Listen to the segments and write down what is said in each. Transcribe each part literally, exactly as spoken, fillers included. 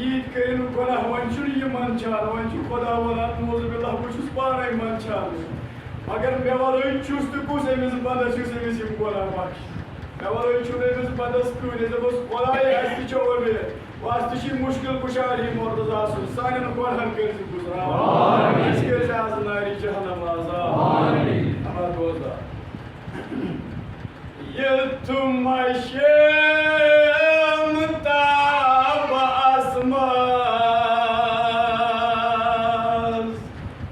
عیٖد کٔرِن گۄناہ، وۄنۍ چھُنہٕ یہِ منٛدچھان، وۄنۍ چھُ خۄدا وَنان، نعوذ باللہ، بہٕ چھُس پانَے منٛدچھان۔ مگر مےٚ وَرٲے چھُس تہٕ کُس أمِس بَندَس یُس أمِس یِم گۄناہ بخشہِ؟ مےٚ وَرٲے چھُنہٕ أمِس بَندَس کٕہٕنۍ۔ أسۍ دَپوس، خۄدایا، اَسہِ تہِ چھِ عُمر، وَس تہِ چھِ مُشکِل کُشار ہی مرتضیٰ سُن، سانٮ۪ن گۄناہَن کٔرۍ زِ گُزران۔ أسۍ کٔرۍ زِ آز نارِ جہنم آزاد۔ اما دوزا۔ ییٚلہِ تِم مشیم تاب آسماس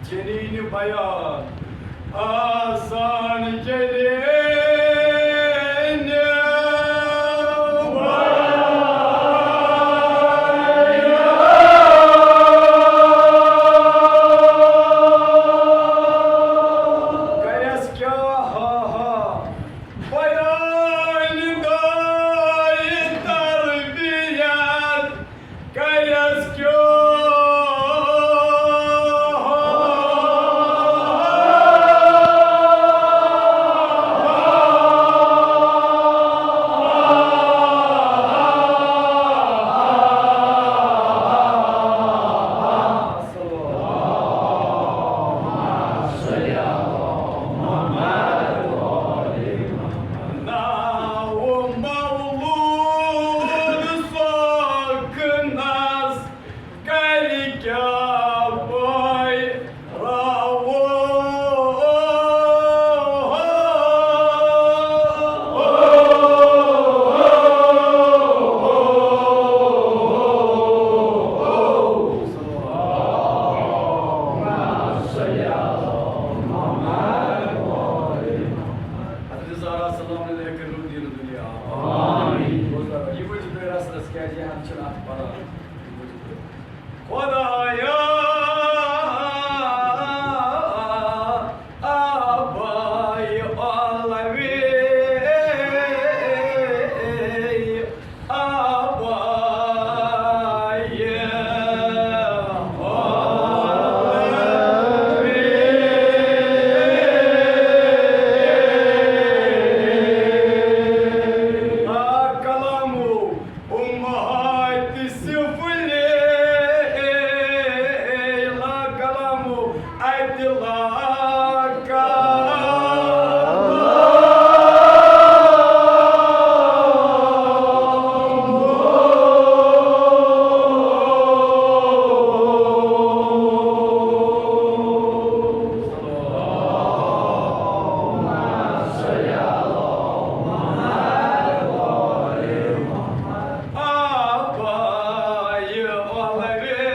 جنین بیان آسان جنین گیس کیا ہا ہا بیان دائی تربیت گیس کیا ہا ہا۔ ناو مولود سوکنس کر کیا پٲے راوو۔ حضرت زہرا سلام علیہ کٔرِو دیٖن دُنیا۔ آمین۔ بوزناو، یہِ ؤنِو تُہۍ رَژھ رَژھ کیٛازِ یہِ ہن چھِنہٕ اَتھ پَران۔ یہِ ؤنِو تُہۍ۔ خۄدایا، آباے اولوے، آباے اولوے۔ آ کلامو امہات سفلے، لا کلامو اتہ لا کلام۔ آبائی اولوے،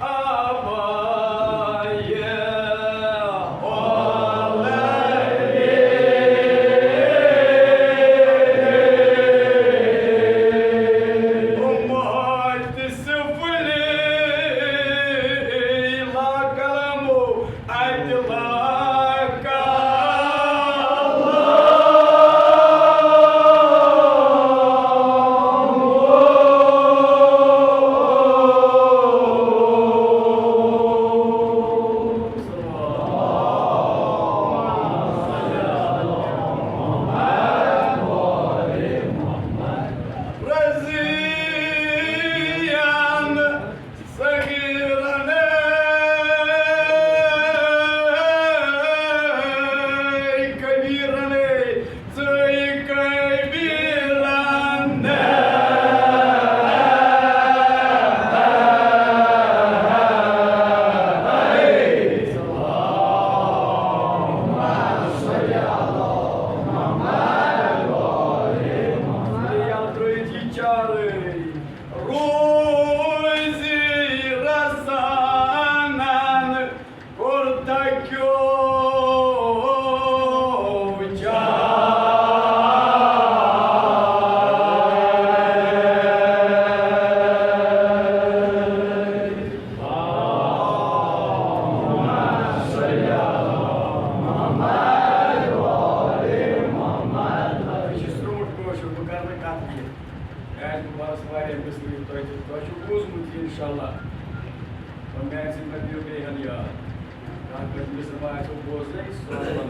آبائی اولوے۔ امہات سفلی لا کلامو اتہ لا کلام۔ رضیان صغیرن کبیرن ژٕے کبیرن۔ یلہٕ ترٲیِتھ یہِ چارٕے۔ روزی رسانن کوٚر تکیو چار۔ یہِ چھُ سرٛوٗنٛٹھ کٲشُر، بہٕ کَرٕ نہٕ کَتھ کینٛہہ۔ کیٛازِ بہٕ پَرَس واریاہ مِصرٲعی، تۄہہِ تہِ، تۄہہِ چھُو بوٗزمُت یہِ اِنشاءاللہ۔ وۄنۍ میٛانہِ سۭتۍ مہ پیٚیِو بیٚیہِ ہَن یاد۔ کانٛہہ کٲنٛسہِ مِصر ما آسیو بوزنَے، سُہ وَنو۔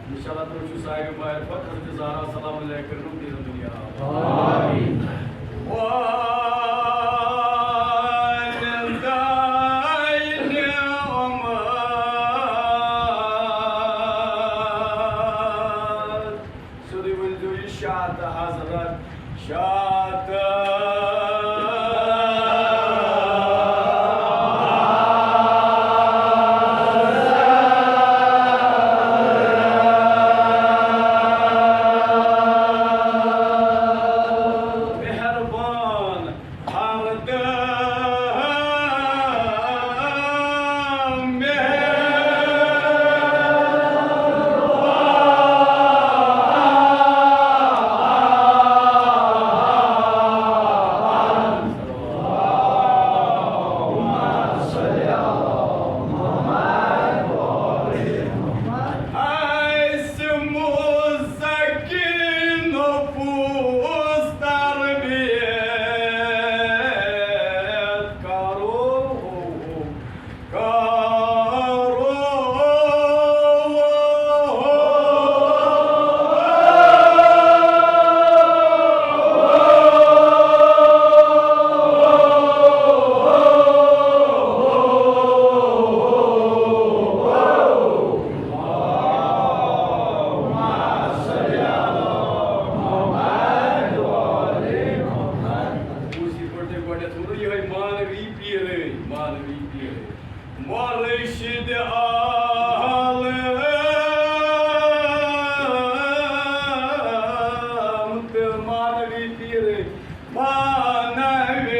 اِنشاءاللہ تُہۍ چھِو ساروٕے معرفت حضرت زہرا سلام علیہا کٔرِنو دیٖنہٕ دُنیا آباد۔ آمین۔ شاطہ۔ مہربان ہر دم مہربان۔ اسہِ مُزکِن نفوس تربیت کرو، کرو۔ یِتھ پٲٹھۍ تۄہہِ گۄڈٕنٮ۪تھ ووٚنوُ، یِہوٚے معنوی پیٖرٕے، معنوی پیٖرٕے۔ مرشد عالم تہٕ معنوی پیٖرٕے۔ معنوی۔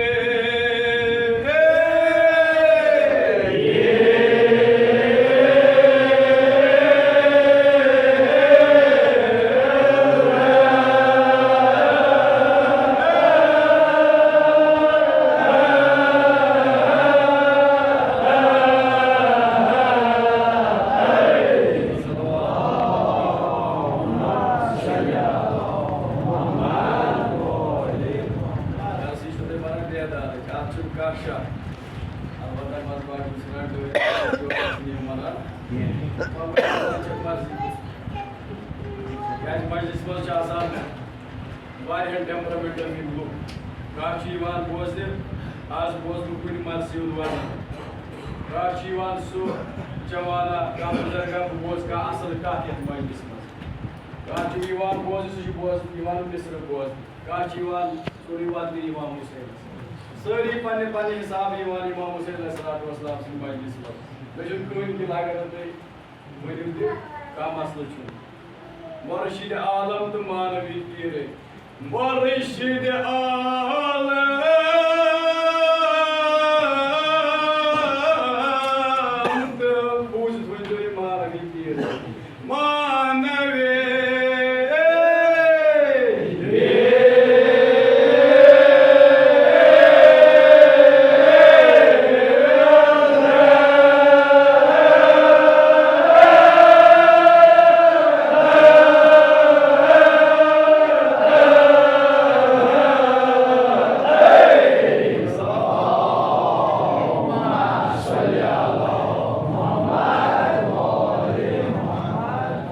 اَتھ چھُ کانٛہہ شک۔ البتہ منٛزٕ باقٕے چھِ وَنان، ٹٲٹھۍ چھِ یِم وَنان۔ وۄنۍ وَنان چھَکھ مرضی۔ کیٛازِ مجلسہِ منٛز چھِ آسان واریاہَن ٹیمپرامنٹَن ہٕنٛدۍ لُکھ۔ کانٛہہ چھُ یِوان بوزنہِ، آز بوز بہٕ کُنہِ مرضی ہُنٛد وَزَن۔ کانٛہہ چھُ یِوان سُہ جوانا، کانٛہہ بُزرگا، بہٕ بوزٕ کانٛہہ اَصٕل کَتھ یَتھ مجلسہِ منٛز۔ کانٛہہ چھُ یِوان بوزنہِ، سُہ چھُ بوز-، یِوان مِصرٕ بوزنہِ۔ کانٛہہ چھُ یِوان سورُے وَتنہِ امام حسینَس۔ سٲری پننہِ پننہِ حسابہٕ یِوان امام حسین علیہ الصلوۃ والسلام سٕنٛدِ مجلسہِ منٛز۔ مےٚ چھُنہٕ کٕہٕنۍ تہِ، اگر نہٕ تُہۍ ؤنِو تہِ، کانٛہہ مسلہٕ چھُنہٕ۔ مرشد عالم تہٕ معنوی پیٖرٕے۔ مرشد عالم تہٕ بوٗزِتھ ؤنۍزیو یہِ معنوی پیٖرٕے۔ معنوی۔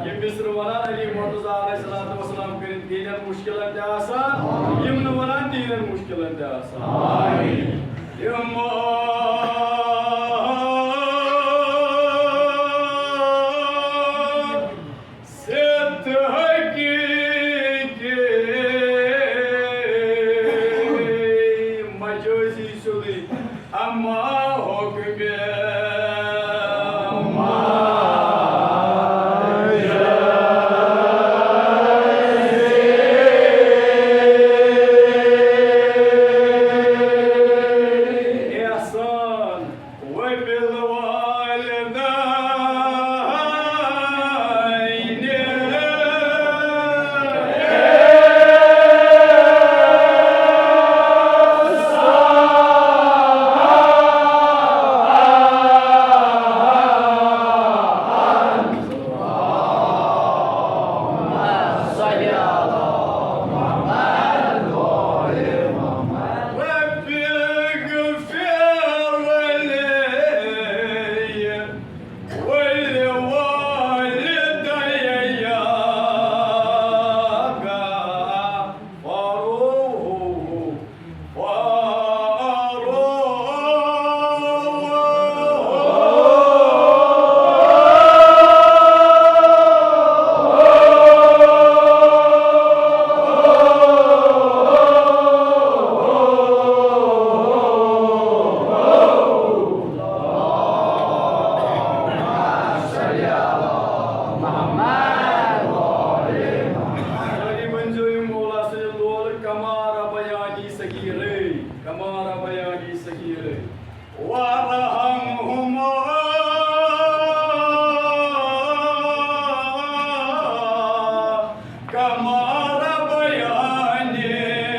یہِ مصرٕ وَنان علی مرتضیٰ علیہ الصلوۃ والسلام کٔرِتھ تِہِنٛدٮ۪ن مُشکِلَن تہِ آسان، یِم نہٕ وَنان تِہِنٛدٮ۪ن مُشکِلَن تہِ آسان۔ یِم سِتھ حقیٖقی مجٲزی سیوٚدُے اما حُکمِ اما احسان۔ ربياني صغيرا كما ربياني صغيرا وارحمهما كما ربياني صغيرا.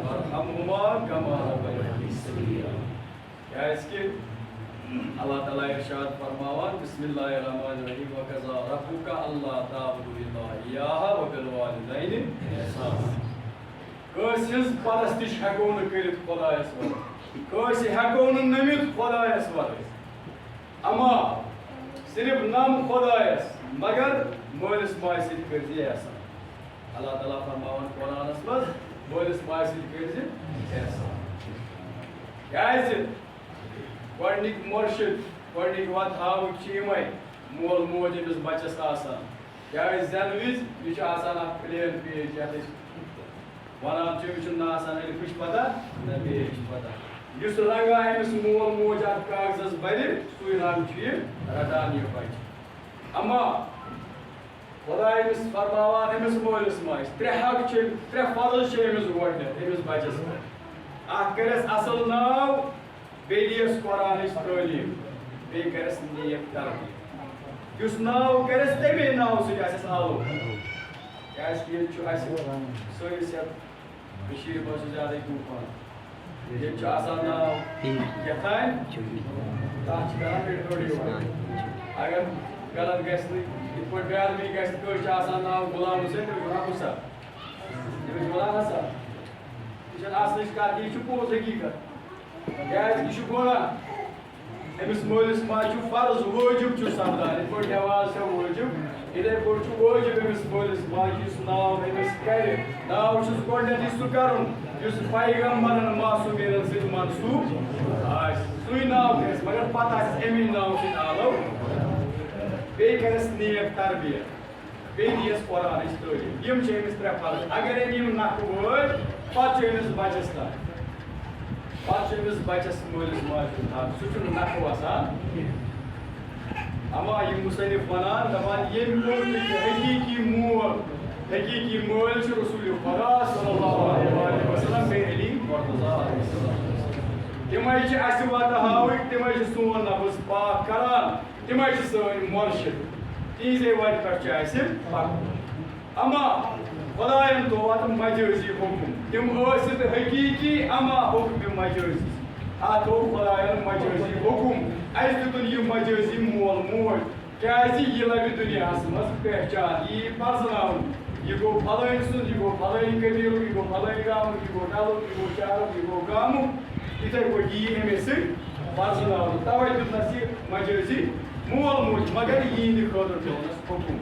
وارحمهما كما ربياني صغيرا. کیازِ کہِ اللہ تعالیٰ ارشاد فرماوان، بسم اللہ الرحمن الرحیم، وقضى ربك ألا تعبدوا إلا إياه وبالوالدين إحسانا. کٲنٛسہِ ہٕنٛز پرستش ہٮ۪کو نہٕ کٔرِتھ خۄدایس ورٲے، کٲنٛسہِ ہٮ۪کو نہٕ نٔمِتھ خۄدایس ورٲے۔ اما صرف نم خۄدایس، مگر مٲلِس ماجہِ سۭتۍ کٔرۍ زِ احسان۔ اللہ تعالیٰ فرماوان قرآنس منٛز، مٲلِس ماجہِ سۭتۍ کٔرۍ زِ احسان۔ کیازِ؟ گۄڈٕنِکۍ مرشد، گۄڈٕنِکۍ وتھ ہاوٕکۍ چھِ یِمے، مول موج أمِس بچس آسان۔ کیازِ زٮ۪نہٕ وِزِ یہِ چھُ آسان اکھ پلین پیج، یتھ أسۍ ونان چھِ، أمِس چھُنہٕ نہ آسان الفٕچ پتہ، نہ بیٚیِچ پتہ۔ یُس رنگا أمِس مول موج اتھ کاغذس برِ، سُے رنگ چھُ یہِ رٹان یہِ بچہِ۔ اما خۄداے أمِس فرماوان، أمِس مٲلِس ماجہِ، ترٛےٚ حق چھِ، ترٛےٚ فرض چھِ أمِس گۄڈٕنٮ۪تھ أمِس بچس پٮ۪ٹھ۔ اکھ کٔرِس اصل ناو، بیٚیہِ دِیَس قرآنٕچ تعلیٖم، بیٚیہِ کَرٮ۪س نیک تربیت۔ یُس ناو کَرٮ۪س، تَمے ناوٕ سۭتۍ آسٮ۪س آلو۔ کیٛازِ کہِ ییٚتہِ چھُ اَسہِ سٲنِس یَتھ کٔشیٖرِ منٛز چھُ زیادَے طوٗفان۔ ییٚتہِ چھُ آسان ناو یَتھانۍ، تَتھ چھِ کَران مِٹھٲڑی وَنان۔ اگر غلط گژھِ نہٕ، یِتھ پٲٹھۍ بے ادبی گژھِ نہٕ، کٲنٛسہِ چھُ آسان ناو غلام حسین، تٔمِس چھِ وَنان حسن۔ تٔمِس چھِ وَنان حسن۔ یہِ چھَنہٕ اَصلٕچ کَتھ، یہِ چھُ پوٚز حقیٖقت۔ کیٛازِ یہِ چھُ گۄناہ۔ أمِس مٲلِس ماجہِ چھُ فرض، وٲجِب چھُ سَپدان۔ یِتھ پٲٹھۍ نٮ۪ماز چھےٚ وٲجِب، یِتھَے پٲٹھۍ چھُ وٲجِب أمِس مٲلِس ماجہِ، یُس ناو أمِس کَرِ، ناو چھُس گۄڈٕنٮ۪تھٕے سُہ کَرُن، یُس پیغمبرَن، معصومیٖنَن سۭتۍ منسوٗب آسہِ۔ سُے ناو کَرٮ۪س، مگر پَتہٕ آسٮ۪س اَمی ناوٕ سۭتۍ آلو۔ بیٚیہِ کَرٮ۪س نیک تربیت۔ بیٚیہِ دِیَس قرآنٕچ تعلیٖم۔ یِم چھِ أمِس ترٛےٚ فرض۔ اگر أمۍ یِم نَکھٕ وٲلۍ، پَتہٕ چھُ أمِس بَچَس تَتھ۔ پَتہٕ چھُ أمِس بَچَس مٲلِس ماجہِ ہُنٛد حق۔ سُہ چھُنہٕ نَکھٕ وَسان۔ اَما یِم مُصنِف وَنان، دَپان، ییٚمۍ کوٚر نہٕ یہِ حقیٖقی مول، حقیٖقی مٲلۍ چھِ رسول خدا صلی اللہ علیہ وآلہ وسلم، بیٚیہِ علی مرتضیٰ علیہ السلام۔ تِمَے چھِ اَسہِ وَتہٕ ہاوٕنۍ، تِمَے چھِ سون نفس پاک کَران۔ تِمے چھِ سٲنۍ مرشد، تِہنٛزے وتہِ پٮ۪ٹھ چھُ اَسہِ پکُن۔ اما خۄدایَن تھوو اَتھ مجٲزی حُکُم، تِم ٲسِتھ حقیٖقی اما حُکمِ مجٲزی۔ اَتھ تھوو خۄدایَن مجٲزی حُکُم، اَسہِ دیُتُن یہِ مجٲزی مول موج، کیٛازِ یہِ لَبہِ دُنیاہَس منٛز پہچان، یہِ یی پرزناونہٕ، یہِ گوٚو پھلٲنۍ سُنٛد، یہِ گوٚو پھلٲنۍ قبیٖلُک، یہِ گوٚو پھلٲنۍ گامُک، یہِ گوٚو ڈَلُک، یہِ گوٚو شہرُک، یہِ گوٚو گامُک۔ یِتھَے پٲٹھۍ یی أمِس سۭتۍ پرزناونہٕ۔ تَوَے دیُتنَس یہِ مجٲزی مول موج، مگر یِہِنٛدِ خٲطرٕ دیُتنَس حُکُم۔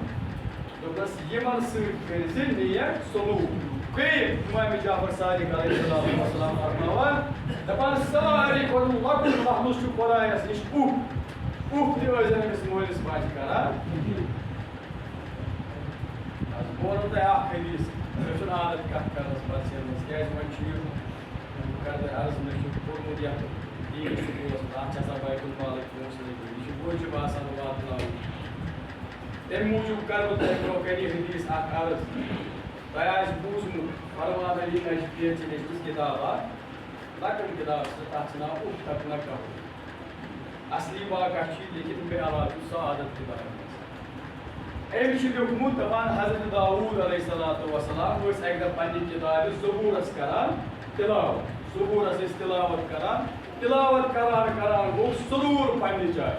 دوٚپنَس، یِمَن سۭتۍ کٔرۍ زِ نیک سلوٗک۔ بیٚیہِ اِمام جعفر صادق علیہ الصلوۃ والسلام فرماوان، دَپان، ساروی کھۄتہٕ لۄکُٹ لفظ چھُ خۄدایَس نِش اُف۔ اُف تہِ ٲسۍ زَن أمِس مٲلِس ماجہِ کران۔ آز بولو تۄہہِ اکھ حدیث، مےٚ چھُنہٕ عادت کتھ کرنس پتہٕ شیرنس، کیازِ وۄنۍ چھُ یہِ، بہٕ کرٕ تۄہہِ عرض، مےٚ چھُ پوٚرمُت یتھ دیٖنی سکوٗلس منٛز، اتھ چھِ آسان بیت المالٕکۍ پونٛسہٕ لٔگۍ مٕتۍ، یہِ چھُ وٲجب آسان واتناوُن۔ تمہِ موٗجوٗب کرٕ بہٕ تۄہہِ برونٛہہ کنہِ یہِ حدیث اکھ عرض۔ تۄہہِ آسہِ بوٗزمُت، فرمان علی نجفیَن چھِ لیٚچھمٕژ کِتاب اکھ، لۄکٕٹ کِتاب چھِ، تتھ چھِ ناو اُف تک نہ کہو۔ اصلی واقعہ چھُ یہِ، لیکن مےٚ علاوٕ چھُ سُہ عادت کِتابہِ منٛز۔ أمۍ چھُ لیوٗکھمُت، دَپان، حضرت داوود علیہ الصلوۃ والسلام ٲسۍ اَکہِ دۄہ پننہِ کِتابہِ زبوٗرس کران تِلاوت۔ زبوٗرس ٲسۍ تِلاوت کران۔ تِلاوت کران کران گوٚو سرور پننہِ جایہِ۔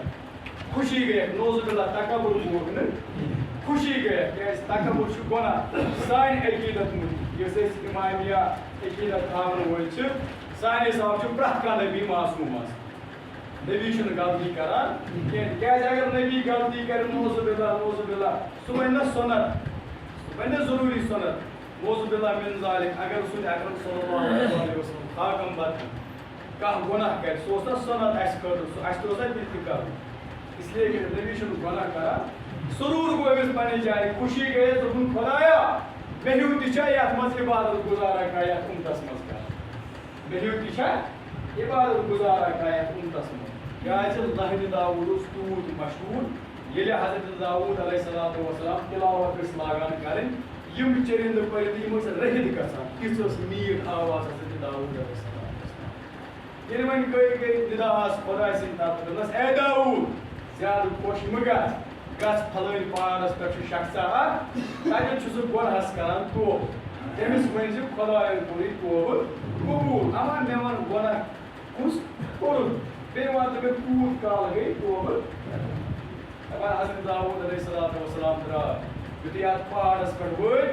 خوشی گٔیَکھ، نعوذ باللہ، تکبر گوٚو نہٕ۔ خوشی گٔیَکھ، کیازِ تکبر چھُ گۄناہ۔ سانہِ عقیٖدت مُتعلق، یۄس أسۍ امامیہ عقیٖدت تھاوَن وٲلۍ چھِ، سانہِ حساب چھُ پرٛٮ۪تھ کانٛہہ نبی معصوم آسان۔ نبی چھُنہٕ غلطی کران کینٛہہ، تِکیازِ اگر نبی غلطی کرِ، نعوذ باللہ، نعوذ باللہ، سُہ بنہِ نا سُنت، سُہ بنہِ نا ضروٗری سُنت، نعوذ باللہ من ذالک۔ اگر رسول اکرم صلی اللہ علیہ وسلم خاکم بدن کانٛہہ گۄناہ کرِ، سُہ اوس نہ سُنت اَسہِ خٲطرٕ، سُہ اَسہِ تہِ اوس نہ تہِ تہِ کرُن۔ اس لیے کہ نبی چھُنہٕ گۄناہ کران۔ سرور گوٚو أمِس پننہِ جایہِ، خوشی گٔیَس، دوٚپُن، "خدایا، مےٚ ہیوٗ تہِ چھا یَتھ منٛز عبادت گُزارا کانٛہہ یَتھ اُمتَس منٛز کران؟ مےٚ ہیوٗ تہِ چھا عبادت گُزارا کانٛہہ یَتھ اُمتَس منٛز؟" کیٛازِ لہنہِ داوود اوس تیوٗت مشہوٗر، ییٚلہِ حضرت داوود علیہ الصلوۃ والسلام تلاوت ٲسۍ لاگان کرٕنۍ، یِم چٔرِنٛدٕ پٔرِنٛدٕ یِم ٲسۍ رٔہِتھ گژھان، تِژھ ٲس میٖٹھ آواز حضرت داوود علیہ الصلوۃ والسلام۔ ییٚلہِ وۄنۍ گٔے گٔے نِدا آس خۄداے سٕنٛدِ طرفہٕ، دوٚپنَس، "اے داوٗد، زیادٕ خۄش مہٕ گژھ، گژھ پھلٲنۍ پہاڑَس پٮ۪ٹھ چھُ شخصا اکھ، تَتٮ۪تھ چھُ سُہ گۄناہَس کران توبہٕ۔ تٔمِس ؤنۍ زِ خۄدایَن کوٚرُے توبہٕ قبوٗل، اما مےٚ وَن گۄناہ کُس کوٚرُتھ؟ بیٚیہِ وَن تہٕ مےٚ کوٗت کال گٔے توبہٕ؟" دَپان حضرت داوٗد علیہ الصلوۃ والسلام درٛاے، یُتھُے اَتھ پہاڑَس پٮ۪ٹھ وٲتۍ،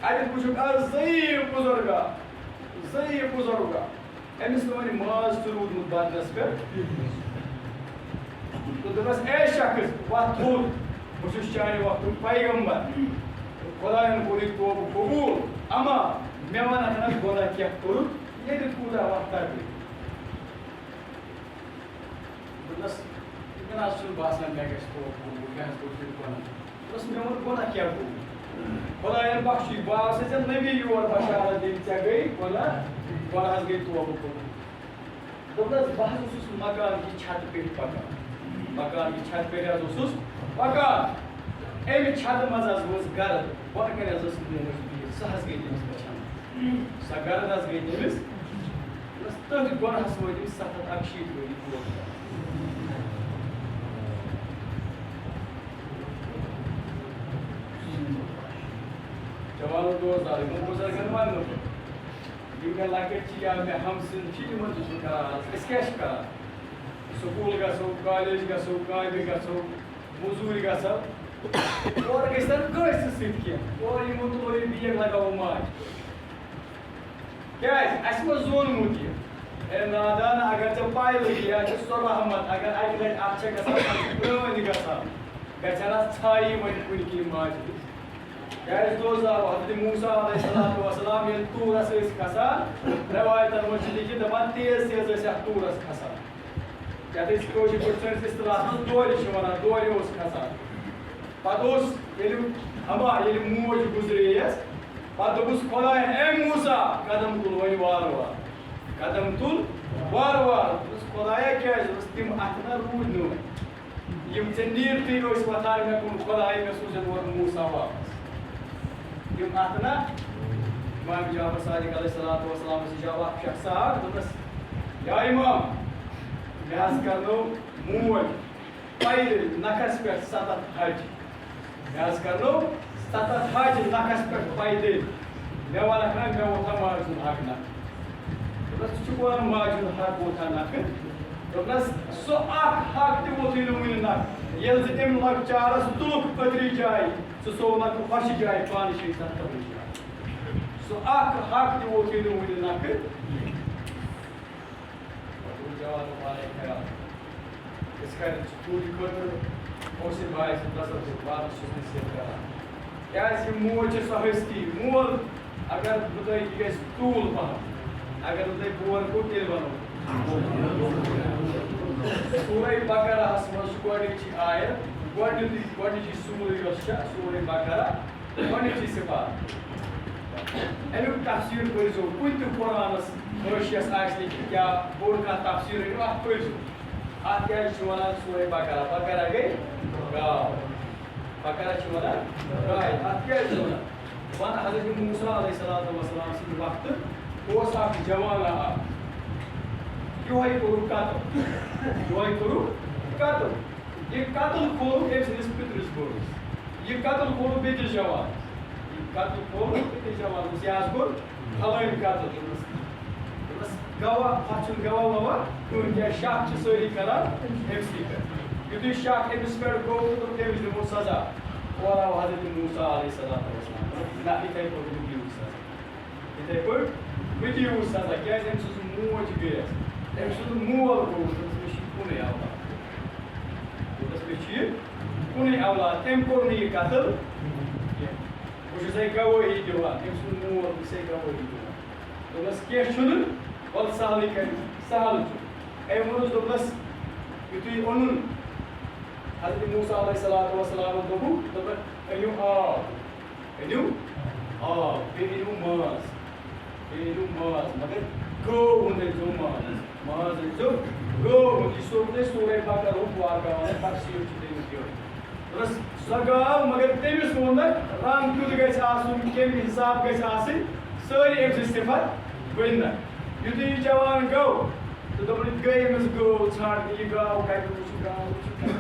اَتٮ۪تھ وٕچھُکھ اَکھ ضعیٖف بُزرگا، ضعیٖف بُزرگا۔ أمِس نہٕ وۄنۍ ماز تہِ روٗدمُت بدنس پٮ۪ٹھ۔ تہٕ دوٚپنس، "اے شخص، وۄتھ تھوٚد، بہٕ چھُس چانہِ وقتُک پیغمبر۔ خۄدایَن کوٚر یہِ توبہٕ قبوٗل، اما مےٚ وَن اَتھ نہ گۄناہ کیٛاہ کوٚرُتھ، ییٚتہِ کوٗتاہ وقت تَتہِ؟" دوٚپنس، "مےٚ نہ حظ چھُنہٕ باسان مےٚ گژھِ توبہٕ قبوٗل، مےٚ حظ کوٚر تیٚلہِ گۄناہ۔" دوٚپنس، "مےٚ ووٚن گۄناہ کیٛاہ گوٚو؟ خۄدایَن بخشی، بہٕ آسے ژےٚ نبی یور بشارت دِنہِ، ژےٚ گٔے گۄناہ، گۄناہَس گٔے توبہٕ قبوٗل۔" دوٚپنس، "بہٕ حظ اوسُس مکان کہِ چھتہٕ پیٚٹھۍ پکان، مکان کہِ چھتہٕ پیٚٹھۍ حظ اوسُس پکان، اَمہِ چھتہٕ منٛز حظ ؤژھ گرد، بۄنہٕ کنہِ حظ ٲس موج بِہِتھ، سۄ حظ گٔے تٔمِس وٕچھان، سۄ گرد حظ گٔے تٔمِس، بس تٔتھۍ گۄناہس وٲتۍ أمِس ستھ ہتھ اکشیٖتھ ؤری برونٛٹھ۔" جوانو دوست دار، یِمن بُزرگن ونہٕ نہٕ بہٕ، یِم مےٚ لۄکٕٹۍ چھِ یا مےٚ ہمسن چھِ، یِمن چھُس بہٕ کران عرض، أسۍ کیٛاہ چھِ کران؟ سکوٗل گژھو، کالج گژھو، کامہِ گژھو، موٚزوٗرۍ گژھو، اورٕ گژھِ نہٕ کٲنٛسہِ سۭتۍ کینٛہہ۔ اورٕ یِمو تُلو یہِ بیگ، لگاوو ماجہِ۔ کیٛازِ؟ اَسہِ ما زونمُت یہِ؟ اے نادان، اگر ژےٚ پَے لٔگی، یہِ چھِ سۄ رحمت، اگر اَکہِ لَٹہِ اَتھ چھےٚ گژھان، پَتہٕ چھِ پرٛٲنۍ گژھان، گژھِ ہا نہ ژھایہِ وۄنۍ کُنہِ کِنۍ ماجہِ ہٕنٛز۔ کیٛازِ دوست آو حضرت موسیٰ علیہ الصلوۃ والسلام ییٚلہِ طورس ٲسۍ کھسان، رٮ۪وایتَن منٛز چھِ لیکھِتھ دَپان، تیز تیز ٲسۍ اَتھ طورس کھسان۔ یَتھ أسۍ کٲشِر پٲٹھۍ سٲنِس اصطلاحَس منٛز دورِ چھِ وَنان، دورِ اوس کھسان۔ پَتہٕ اوس ییٚلہِ اَما ییٚلہِ موج گُزرییَس، پَتہٕ دوٚپُس خۄدایَن، "اے موسیٰ، قدم تُل وۄنۍ وارٕ وارٕ، قدم تُل وارٕ وارٕ۔" دوٚپُس، "خۄدایا، کیٛازِ؟" دوٚپُس، "تِم اَتھٕ نہ روٗدۍ نہٕ وۄنۍ۔ یِم ژےٚ نیٖرتھٕے ٲسۍ وۄتھان مےٚ کُن، خۄدایا، مےٚ سوٗزِن اورٕ موسیٰ واپس۔" یِم اَتھٕ نہ، امام جعفر صادق علیہ الصلوۃ والسلام اوس جواب شخص اکھ، دوٚپنَس، "یا امام، مےٚ حظ کرنو موج پیدٔلۍ نکھس پٮ۪ٹھ ستتھ حج۔ مےٚ حظ کرنو ستتھ حج نکھس پٮ۪ٹھ پیدٔلۍ۔ مےٚ وَنکھ نہ، مےٚ ووٚتھا ماجہِ ہُنٛد حق نکھٕ؟" دوٚپنَس، "ژٕ چھُکھ وَنان ماجہِ ہُنٛد حق ووٚتھا نکھٕ؟" دوٚپنَس، "سُہ اکھ حق تہِ ووٚتھُے نہٕ وُنہِ نکھٕ، ییٚلہِ زِ تٔمۍ لۄکچارس تُلُکھ أدرِ جایہِ، ژٕ سوونکھ ہۄچھِ جایہِ، پانہٕ چھے تَتھ أدرِ جایہِ۔ سُہ اکھ حق تہِ ووٚتھُے نہٕ وُنہِ نکھٕ۔" پتہٕ روٗد جوانو پانے خیال۔ أسۍ کَرِ ژٕ پوٗرٕ خٲطرٕ اوسُے بایہِ سُنٛد تصور، پانَس چھُس نصیحت کران۔ کیٛازِ یہِ موج چھِ سۄ ہستی، مول اگر بہٕ تۄہہِ، یہِ گژھِ طوٗل پہم، اگر بہٕ تۄہہِ بور کوٚر، تیٚلہِ وَنو۔ سورہ بقرہَس منٛز چھُ گۄڈٕنِچی آیت، گۄڈٕنیُکُے، گۄڈٕنِچی سورہ یۄس چھےٚ، سورہ بقرہ، گۄڈٕنِچی سِپارٕ۔ اَمیُک تفسیٖر پٔرۍزیو، کُنہِ تہِ قرآنَس حٲشیَس آسہِ لیکھِتھ یا بوٚڑ کانٛہہ تفسیٖر رٔٹِو، اَتھ پٔرۍزیو۔ اَتھ کیٛازِ چھِ وَنان سورہ بقرہ؟ بقرہ گٔے گاو۔ بقرہ چھِ وَنان گاے۔ اَتھ کیٛازِ چھِ وَنان؟ وَن، حضرت موسیٰ علیہ الصلوۃ والسلام سٕنٛدِ وقتہٕ اوس اَکھ جوانا اَکھ۔ یِہوٚے کوٚرُکھ قتل۔ یِہوٚے کوٚرُکھ قتل۔ یہِ قتل کھولُکھ أمۍ سٕنٛدِس پِترِس بٲیِس۔ یہِ قتل کھولُکھ بیٚکِس جوانَس۔ یہِ قتل کھولُکھ بیٚکِس جوانَس۔ یہِ حظ کوٚر پھلٲنۍ قتل۔ دوٚپنَس، دوٚپنَس، گواہ، اَتھ چھُنہٕ گواہ وواہ کٕہٕنۍ، کیٛازِ شک چھِ سٲری کران أمۍ سٕے پٮ۪ٹھ۔ یُتھُے شک أمِس پٮ۪ٹھ گوٚو، تہٕ دوٚپُکھ، أمِس دِمو سزا۔ اورٕ آو حضرت موسیٰ علیہ الصلوۃ والسلام۔ دوٚپُکھ، نہ، یِتھَے پٲٹھۍ مہٕ دِیِو سزا۔ یِتھَے پٲٹھۍ مہٕ دِیِو سزا، کیٛازِ أمۍ سٕنٛز موج گٔیَس، أمۍ سُنٛد مول گوٚو، دوٚپُس، مےٚ چھُ یہِ کُنُے اولاد۔ دوٚپُس، مےٚ چھُ یہِ کُنُے اولاد، تٔمۍ کوٚر نہٕ یہِ قتل کینٛہہ۔ بہٕ چھُسَے گوٲہی دِوان، تٔمۍ سُنٛد مول، بہٕ چھُسَے گوٲہی دِوان۔ دوٚپنَس، "کینٛہہ چھُنہٕ، وَلہٕ سہلٕے کَرِ۔" سہل چھُ۔ أمۍ ووٚنُس، دوٚپنَس، یُتھُے اوٚنُن، حضرت موسیٰ علیہ الصلوۃ والسلامَن دوٚپُکھ، دوٚپُکھ، "أنِو آب، أنِو آب، بیٚیہِ أنِو ماز، بیٚیہِ أنِو ماز، مگر گٲو ہُنٛد أنۍزیو ماز، ماز أنۍزیو گٲو ہُنٛد۔" یہِ سورُے سورہ بقرہُک واقعہ وَنان، تفصیٖل چھُ تَمیُک یورٕ۔ دوٚپنَس، سۄ گاو، مگر تٔمِس ووٚن نہٕ رنٛگ کیُتھ گژھِ آسُن، کَمہِ حساب گژھِ آسٕنۍ، سٲری أمۍ سٕنٛدۍ صفت ؤنۍ نہٕ۔ یُتھُے یہِ جوان گوٚو، تہٕ دوٚپُن، یہِ گٔے أمِس گٲو ژھانٛڈنہِ، یہِ گاو کَتہِ وٕچھ، یہِ گاو وٕچھ۔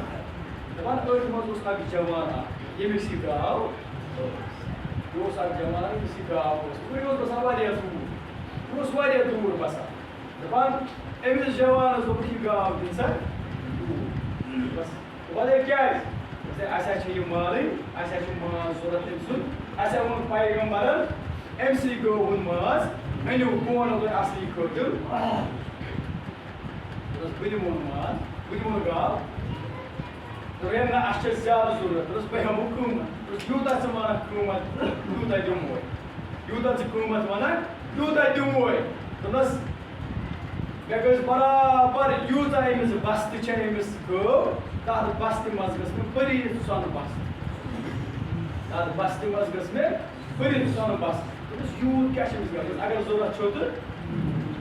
دَپان، أتھۍ منٛز اوس اَکھ جوان اَکھ، ییٚمِس یہِ گاو ٲس۔ یہِ اوس اَکھ جوان، ییٚمِس یہِ گاو ٲس۔ وۄنۍ اوس بَسان واریاہ دوٗر، یہِ اوس واریاہ دوٗر بَسان۔ دَپان، أمِس جوانَس دوٚپُکھ، یہِ گاو دِن سا دوٗر۔ بَس۔ وَلے کیٛازِ؟ دوٚپُن، اَسہِ ہا چھِ یہِ مالٕنۍ، اَسہِ ہا چھُ ماز ضوٚرَتھ تٔمۍ سُنٛد۔ اَسہِ ہا ووٚن پیغمبرَن، أمۍ سٕے گٲو ہُنٛد ماز أنِو، بہٕ وَنو تۄہہِ اَصلی خٲطرٕ۔ دوٚپنَس، بہٕ دِمو نہٕ ماز، بہٕ دِمو نہٕ گاو۔ دوٚپُن، ہے نہ، اَسہِ چھِ زیادٕ ضوٚرَتھ۔ دوٚپنَس، بہٕ ہٮ۪مہٕ قۭمَتھ۔ دوٚپنَس، یوٗتاہ ژٕ وَنَکھ قۭمَتھ، تیوٗتاہ دِموے۔ یوٗتاہ ژٕ قۭمَتھ وَنَکھ، تیوٗتاہ دِموے۔ دوٚپنَس، مےٚ گٔژھ برابر یوٗتاہ أمِس بستہٕ چھےٚ أمِس گٲو، تَتھ بستہٕ منٛز گٔژھ مےٚ بٔرِتھ سۄنہٕ بستہٕ۔ تَتھ بستہٕ منٛز گٔژھ مےٚ بٔرِتھ سۄنہٕ بستہٕ۔ دوٚپمَس، یوٗت کیٛاہ چھِ أمِس گژھان؟ اگر ضوٚرَتھ چھو تہٕ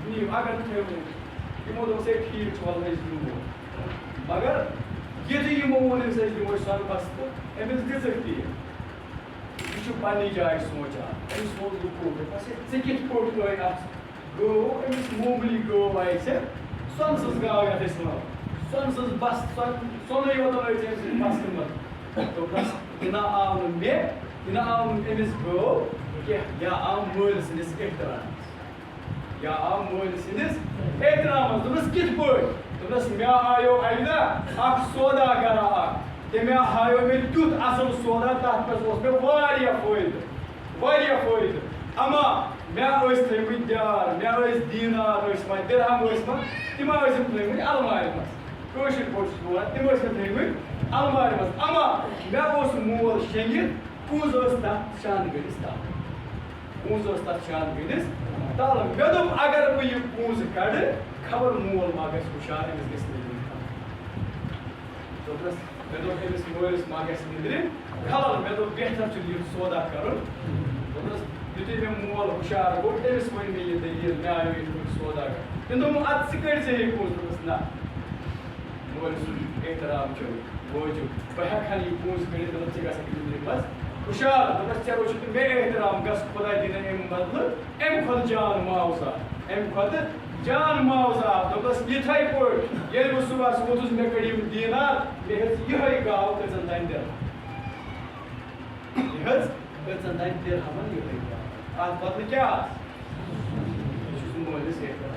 نِیِو، اگر نہٕ تھٲیِو نہٕ۔ یِمو دوٚپُس، ہے، ٹھیٖک چھُ، وَلہٕ أسۍ دِمو۔ مگر یُتھُے یِمو ووٚن أمِس، أسۍ دِمو سۄنہٕ بستہٕ، أمِس دِژٕکھ تی۔ یہِ چھُ پننہِ جایہِ سونٛچان۔ أمِس ووٚن لُکو، دوٚپنَس، ہے، ژےٚ کِتھ پٲٹھۍ لٲج اَتھ گٲو؟ أمِس معموٗلی گٲو آیہِ ژےٚ، سۄنہٕ سٕنٛز گاو یَتھ أسۍ وَنو۔ سۄنہٕ سٕنٛز بس، سۄن-، سۄنٕے یوت لٲج ژےٚ أمۍ سٕنٛدِ بستہٕ منٛز۔ دوٚپنَس، یہِ نہ آو نہٕ مےٚ، یہِ نہ آو نہٕ أمِس گٲو کینٛہہ، یا آو مٲلۍ سٕنٛدِس احترامَس۔ یا آو مٲلۍ سٕنٛدِس احترامَس۔ دوٚپنَس، کِتھ پٲٹھۍ؟ دوٚپنَس، مےٚ آیو اَکہِ دۄہ اَکھ سوداگرا اَکھ، تٔمۍ ہایو مےٚ تیُتھ اَصٕل سودا، تَتھ پٮ۪ٹھ اوس مےٚ واریاہ فٲیدٕ، واریاہ فٲیدٕ۔ اما مےٚ ٲسۍ تھٲومٕتۍ دیار، مےٚ ٲسۍ دینار ٲسۍ ما، درہم ٲسۍ ما، تِم ٲسۍ یِم تھٲومٕتۍ اَلمارِ منٛز۔ کٲشِر پٲٹھۍ چھُس بہٕ وَنان، تِم ٲسۍ مےٚ تھٲومٕتۍ اَلمارِ منٛز۔ اما مےٚ اوس مول شیٚنگِتھ، کُنٛز ٲس تَتھ شانہٕ گٔنٛڈِس تَل۔ پونٛسہٕ ٲس تَتھ شانہٕ گٔنٛڈِس تَل۔ مےٚ دوٚپ، اگر بہٕ یہِ پونٛسہٕ کَڑٕ، خبر مول ما گژھِ ہُشار، أمِس گژھِ نہٕ یہِ خبر۔ دوٚپنَس، مےٚ دوٚپ، أمِس مٲلِس ما گژھِ نِندرِ خلل۔ مےٚ دوٚپ، بہتر چھُ یہِ سودا کَرُن۔ دوٚپنَس، یُتھُے مےٚ مول ہُشار گوٚو، تٔمِس ؤنۍ مےٚ یہِ دٔلیٖل، مےٚ آیو یِتھ پٲٹھۍ سودا کَرُن۔ تٔمۍ دوٚپُن، اَدٕ ژٕ کٔڑۍ زِ یہِ پونٛسہٕ؟ دوٚپنَس، نہ۔ مٲلۍ سُنٛد احترام چھُ وٲجِب۔ بہٕ ہٮ۪کہٕ ہا نہٕ یہِ پونٛسہٕ کٔڑِتھ، مطلب، ژٕ گژھکھ نِندرِ منٛز ہُشار۔ دوٚپنَس، ژےٚ روزِ تہٕ مےٚ احترام، گژھ خۄداے دِنَے اَمہِ بدلہٕ، اَمہِ کھۄتہٕ جان معاوضہ، اَمہِ کھۄتہٕ جان معاوضہ۔ دوٚپنَس، یِتھَے پٲٹھۍ ییٚلہِ بہٕ صُبحَس ووتُس، مےٚ کٔڑۍ یِم دینار، مےٚ ہیٚژ یِہوٚے گاو کٔژَن تام درہم۔ یہِ حظ کٔژَن تام درہمَن یِہوٚے گاو۔ اَتھ بدلہٕ کیٛاہ آسہِ؟ یہِ چھُس مٲلِس احترام۔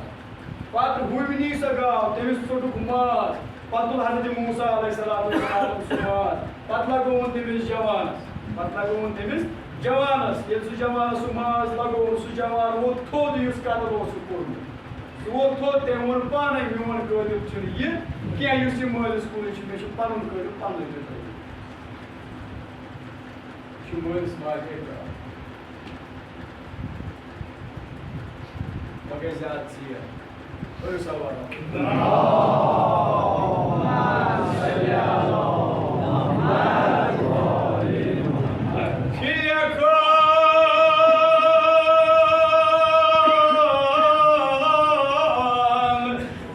پتہٕ ہُمۍ نی سۄ گاو، تٔمِس ژوٚٹُکھ ماز۔ پتہٕ تُل حضرت موسیٰ علیہ الصلوۃ والسلام سُہ ماز۔ پتہٕ لگووُن تٔمِس جوانس۔ پتہٕ لگووُن تٔمِس جوانس۔ ییٚلہِ سُہ جوانس سُہ ماز لگووُن، سُہ جوان ووت تھوٚد، یُس قتل اوسُکھ کوٚرمُت۔ سُہ ووت تھوٚد، تٔمۍ ووٚن پانے، "میون قٲتل چھُنہٕ یہِ کینٛہہ، یُس یہِ مٲلِس کُنُے چھُ، مےٚ چھُ پنُن قٲتل پنُن قٲتل۔" چھُ مٲلِس ماجہِ احترام۔ وۄنۍ گژھِ زیادٕ ژیر۔ ٲیِو سا وارٕ وارٕ۔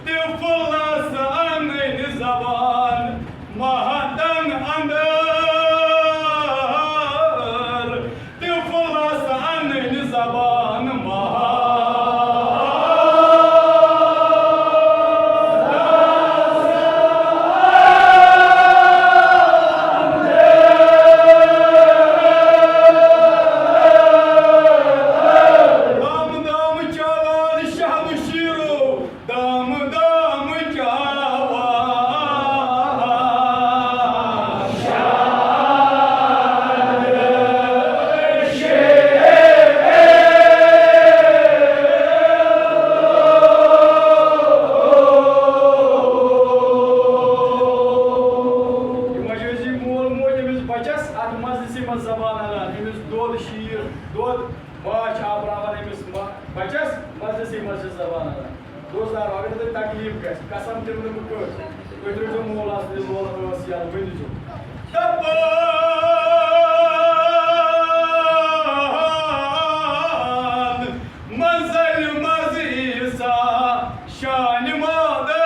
طفلس انٕنۍ زبان محتن اندر، طفلس انٕنۍ زبان محتن۔ تکلیف گژھِ، قسم دِمہٕ نہٕ بہٕ کٲنٛسہِ۔ تُہۍ ترٛٲوزیٚو مول اصلی لول ٲس یَلہٕ، ؤنِو۔ دَپان منزل منٛز عیسیٰ شانہِ مادر،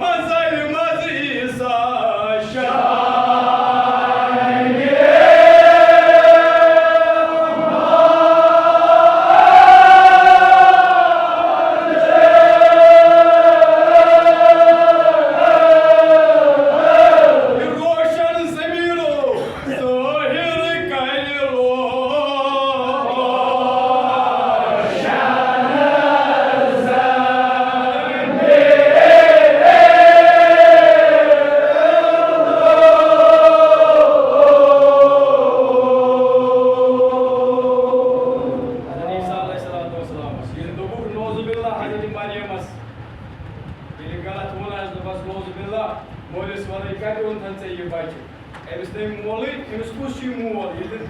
منزل منٛز عیسیٰ شانہِ روشن ضمیرو ظاہر کَرِ روشن۔ حضرت عیسیٰ علیہ الصلوۃ والسلامس ییٚلہِ دوٚپُکھ، نعوذ باللہ، حضرت مریمس، ییٚلہِ غلط ووٚن آسہِ، دوٚپس، نعوذ باللہ، مٲلِس ورٲے کتہِ اوٚنتھن ژےٚ یہِ بچہِ؟ أمِس نہٕ مولٕے، أمِس کُس چھُ یہِ مول؟ ییٚلہِ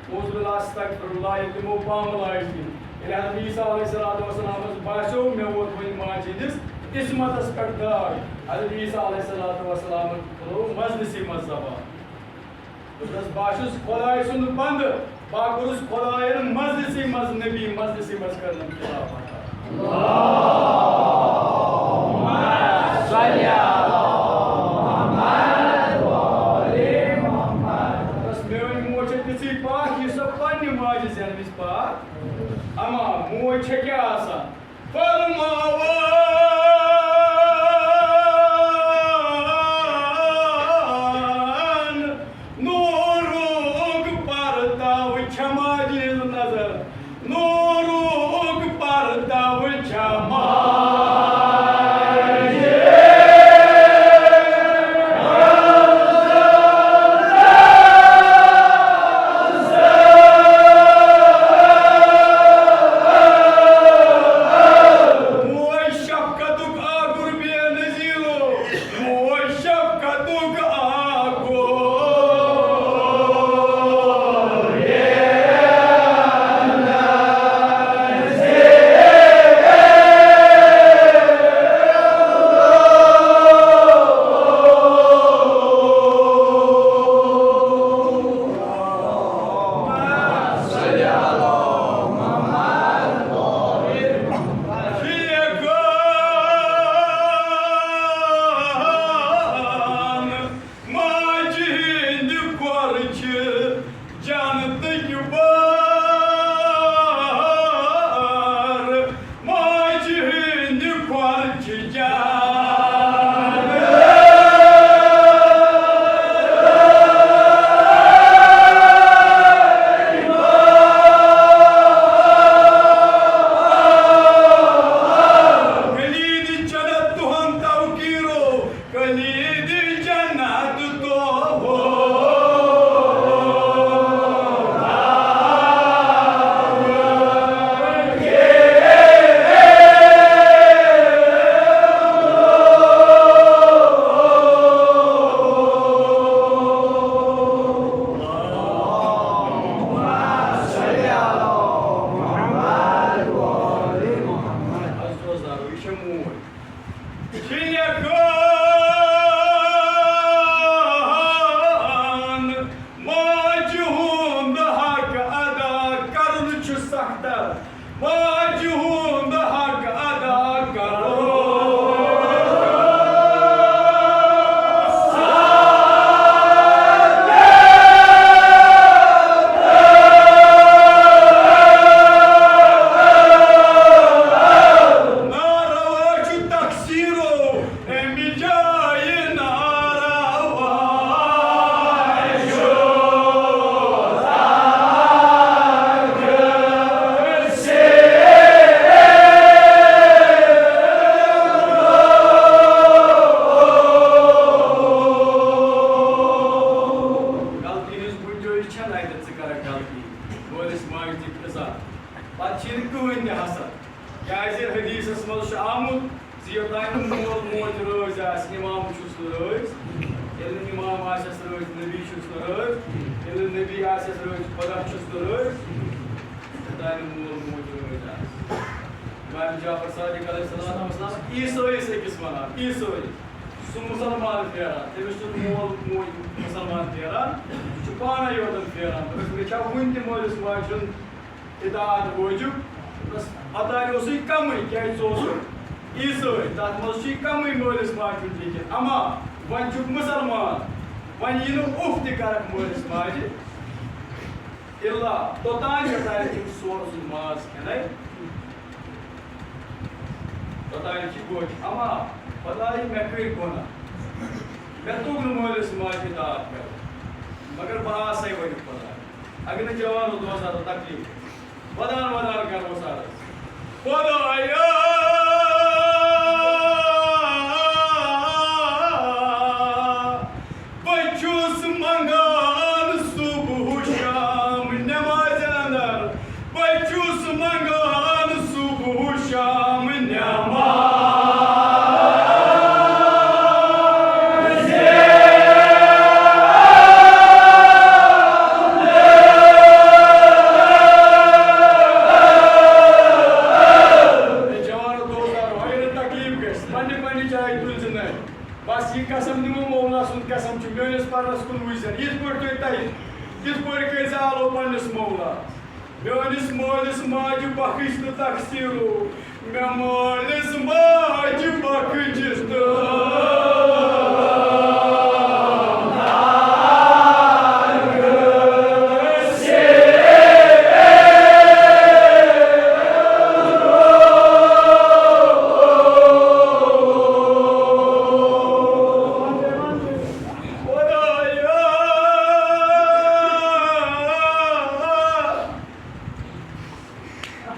نعوذ باللہ، استغفر اللہ، ییٚلہِ تِمو پامہٕ لاج دِنۍ، ییٚلہِ حضرت عیسیٰ علیہ الصلوۃ والسلامس باسیو، مےٚ ووت وۄنۍ ماجہِ ہٕنٛدِس عصمتس پٮ۪ٹھ داغ، حضرت عیسیٰ علیہ الصلوۃ والسلامن کھُلوو مجلسٕے منٛز زبان۔ دوٚپنس، بہٕ ہا چھُس خۄداے سُنٛد بندٕ، بہٕ ہا کوٚرُس خۄداین مجلسٕے منٛز نبی، مجلسٕے منٛز کٔرنم خلافت۔ دوٚپنس، میٲنۍ موج چھےٚ تِژھٕے پاک، یہِ سۄ پننہِ ماجہِ زینہٕ وِزِ پاک۔ اما موج چھےٚ کیٛاہ آسان؟ فرماوان، نوٗرُک پرداو چھما دِل نظر، نوٗرُک پرداو چھما موج شفقتُک آگُر بے نظیرو، موج شفقتُک آگُر۔ ماجہِ ہٕنٛدِ کھۄر چھِ جنتٕکۍ بار، ماجہِ ہٕنٛدِ کھۄر چھِ جنت۔ کلید جنت تُہُنٛد توقیرو، کلید جنت تو ہو۔ شیخان، ماجہِ ہُنٛد حق ادا کرُن چھُ سختر، ماجہِ ہُنٛد حق ادا کرُن۔ ناروا چھُ تقصیرو، اَمہِ جایہِ ناروا چھُ۔ غلطی ہٕنٛز گُنجٲیِش چھَنہٕ اَتٮ۪تھ، ژٕ کَرَکھ غلطی۔ مٲلِس ماجہِ دِکھ عزت۔ پَتہٕ چھِی نہٕ کٕہٕنۍ تہِ حسد۔ کیٛازِ حدیثس منٛز چھُ آمُت زِ یوٚتام نہٕ مول موج رٲضۍ آسہِ، امام چھُس نہٕ رٲضۍ۔ ییٚلہِ نہٕ امام آسٮ۪س رٲضۍ، نبی چھُس نہٕ رٲضۍ۔ ییٚلہِ نہٕ نبی آسٮ۪س رٲضۍ، خدا چھُس نہٕ رٲضۍ۔ یوٚتام نہٕ مول موج رٲضۍ آسہِ۔ امام جعفر صادق علیہ الصلوۃ والسلام عیسٲیِس أکِس وَنان، عیسٲیِس، سُہ مُسلمان پھیران، تٔمِس چھُنہٕ مول موج مُسلمان پھیران، سُہ چھُ پانَے یوتَن پھیران۔ دوٚپمَس، مےٚ چھا وُنہِ تہِ مٲلِس ماجہِ ہُنٛد اطاعت وٲجِب؟ دوٚپمَس، اوتانۍ اوسُے کَمٕے، کیٛازِ ژٕ اوسُکھ عیسٲے، تَتھ منٛز چھُے کَمٕے مٲلِس ماجہِ ہُنٛد لیکِن۔ اما وۄنۍ چھُکھ مُسلمان، وۄنۍ یی نہٕ اُف تہِ کَرَکھ مٲلِس ماجہِ۔ الا توٚتام یوٚتام تِم سورٕ سُنٛد ماز کھٮ۪نَے، توٚتام چھِ گوٚج۔ اما خۄدایہِ، مےٚ کٔرۍ گۄناہ، مےٚ توٚگ نہٕ مٲلِس ماجہِ اطاعت کَرُن، مگر بہٕ آسَے وۄنۍ خۄداے۔ اگر نہٕ جوانو دوستانو تکلیٖف گژھِ، ودان ودان کَرو سارَس۔ خۄدایا، بہٕ چھُس منٛگان صُبح شام نٮ۪مازِ اندر، بہٕ چھُس منٛگان صُبح شام نٮ۪مازِ۔ اے جوانو دوستانو، اگر نہٕ تکلیٖف گژھِ، پننہِ پننہِ جایہِ تُلۍ زِ نَرِ۔ بس یہِ قسم دِمو مولا سُنٛد قسم چھُ، میٲنِس پرنس کُن وٕچھ زٮ۪ن، یِتھ پٲٹھۍ تُہۍ تۄہہِ، تِتھ پٲٹھۍ کٔرۍ زِ آلو پننِس مولاہس۔ میٲنِس مٲلِس ماجہِ بخش تہٕ تقصیٖرو، مےٚ مٲلِس ماجہِ بخش تہٕ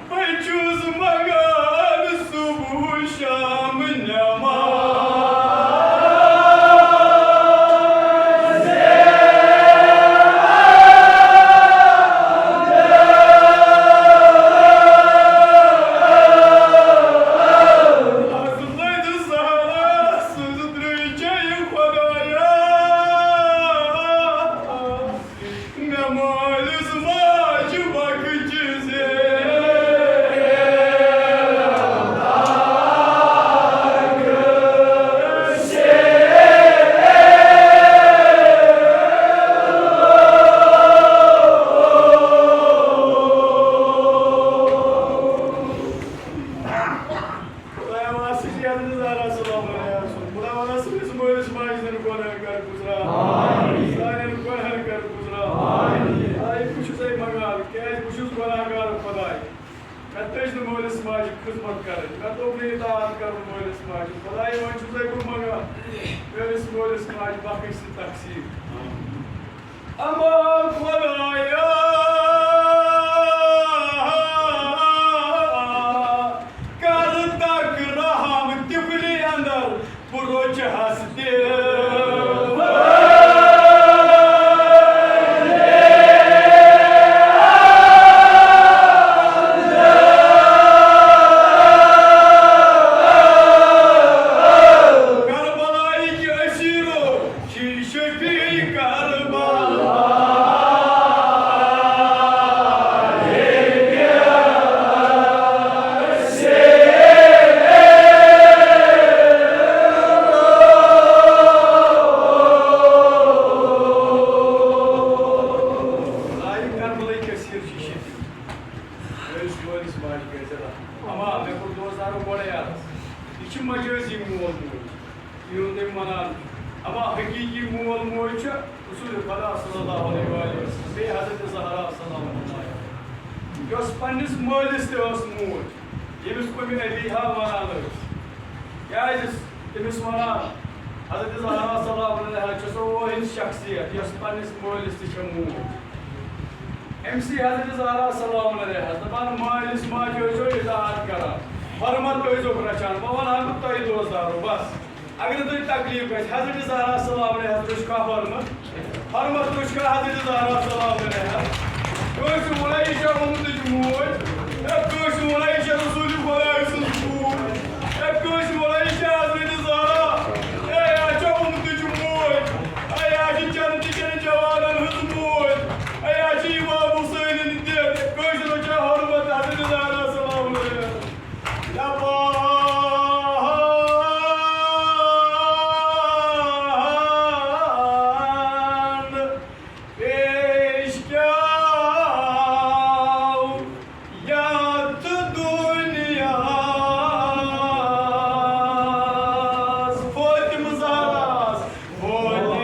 بہٕ چھُس منٛگان صُبح شام نٮ۪ماز۔ حضرت زہرا سٕنٛز درٛے چھےٚ خۄدایا۔ مےٚ مٲلِس ماجہِ بخش زِ۔ خۄدایا، وَن سا حضرت زہرا سلام علیہا سُنٛد۔ خۄدایا، وَن سا سٲنِس مٲلِس ماجہِ ہٕنٛدٮ۪ن گۄناہن کر گُزران۔ آمین۔ سانٮ۪ن گۄناہن کر گُزران۔ آمین۔ خۄدایا، بہٕ چھُسَے منٛگان، کیٛازِ بہٕ چھُس گۄناہ گار خۄداے۔ مےٚ تٔج نہٕ مٲلِس ماجہِ خدمت کرٕنۍ، مےٚ توٚگ نہٕ اطاعت کرُن مٲلِس ماجہِ۔ خۄدایا، وۄنۍ چھُسَے بہٕ منٛگان، میٲنِس مٲلِس ماجہِ بخش تہٕ تقصیٖر۔ اما خۄدایا، کر تک رحم طفلی اندر، بہٕ روچہٕ ہس تہِ۔ کربلایہِ کہِ اسیرو، شفیع کربلا۔ خۄدایہِ کربلایہِ کثیر چھِ شفیع۔ میٲنِس مٲلِس ماجہِ کٔرۍ زِ رحم۔ اما مےٚ کوٚر دوستانو گۄڈَے عرض، یہِ چھِ مجٲزی مول موج۔ یہِ یِم تٔمۍ وَنان، اما حقیٖقی مول موج چھُ رسول خدا صلی اللہ علیہ وآلہ وسلم، بیٚیہِ حضرت زہرا سلام اللہ علیہا، یۄس پننِس مٲلِس تہِ ٲس موج، ییٚمِس کُنہِ ابیہا وَنان ٲسۍ۔ کیٛازِ ٲسۍ تٔمِس وَنان؟ حضرت زہرا سلام اللہ علیہا چھِ سۄ وٲحد شخصیت، یۄس پننِس مٲلِس تہِ چھےٚ موج۔ أمۍ سٕے حضرت زہرا سلام اللہ علیہا دَپان، مٲلِس ماجہِ ٲسۍزیو اطاعت کران، حرمت ٲسۍزیوکھ رچھان۔ بہٕ وَنہٕ ہا نہٕ تۄہہِ دوستانو، بس۔ اگر نہٕ تۄہہِ تکلیٖف گژھِ، حضرت زہرا سلام علیہا تُہۍ چھُ کانٛہہ حرمت؟ حرمت تُہۍ چھُ کانٛہہ حضرت زہرا سلام علیہا؟ کٲنٛسہِ ووٚنا، یہِ چھےٚ اُمتٕچ موج؟ ہے، کٲنٛسہِ ووٚنا، یہِ چھےٚ رسول خۄداے سٕنٛز کوٗر؟ ہے، کٲنٛسہِ ووٚنا، یہِ چھےٚ حضرت زہرا؟ ہے، یہِ چھےٚ اُمتٕچ موج۔ ہے، یہِ چھِ جنتہٕ کٮ۪ن جوانن ہٕنٛز موج۔ ہے، یہِ چھِ امام حسینٕنۍ دِتھ۔ کٲنٛسہِ ووٚنا حرمت حضرت زہرا سلام علیہا؟ پیش کیٛاہ یتھ دُنیاہس فاطمہ زہراہس، فاطمہ